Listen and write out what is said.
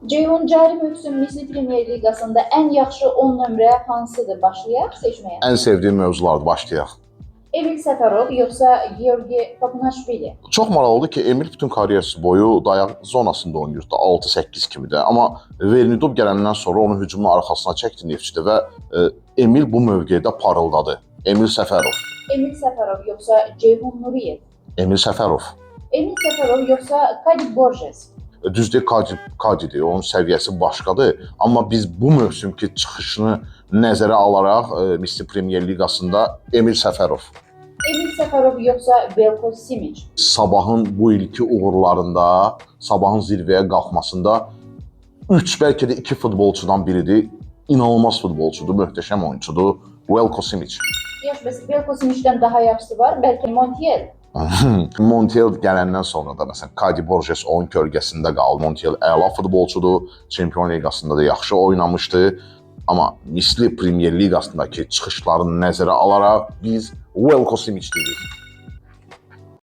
Ceyhun, cari mövsüm Misli Premyer Liqasında ən yaxşı 10 nömrə hansıdır? Başlayaq seçməyə. Ən sevdiyim mövzulardır, başlayaq. Emil Səfərov yoxsa Georgi Papunaşvili? Çox maraqlıdır ki, Emil bütün karyerası boyu dayaq zonasında oynayırdı, 6-8 kimi də. Amma Vernidov gələndən sonra onu hücumun arxasına çəkdi Neftçidə və Emil bu mövqedə parıldadı. Emil Səfərov. Emil Səfərov yoxsa Ceyhun Nuriyev? Emil Səfərov. Emil Səfərov yoxsa Kadi Borges? Düzdür, Kadi, Kadidir, onun səviyyəsi başqadır, amma biz bu mövsümki çıxışını nəzərə alaraq Misli Premyer Liqasında Emil Səfərov. Emil Səfərov yoxsa Velko Simic? Sabahın bu ilki uğurlarında, Sabahın zirvəyə qalxmasında 3, bəlkə də 2 futbolçudan biridir. İnanılmaz futbolçudur, möhtəşəm oyunçudur. Velko Simic. Yaxşı, bəs Velko Simicdən daha yaxşısı var? Bəlkə Montiel? Montiel gələndən sonra da məsələn Kadi Borges onun kölgəsində qaldı. Montiel əla futbolçudur. Çempion Liqasında da yaxşı oynamışdı. Amma Misli Premyer Liqasındakı çıxışlarını nəzərə alaraq biz Velko Simic dedik.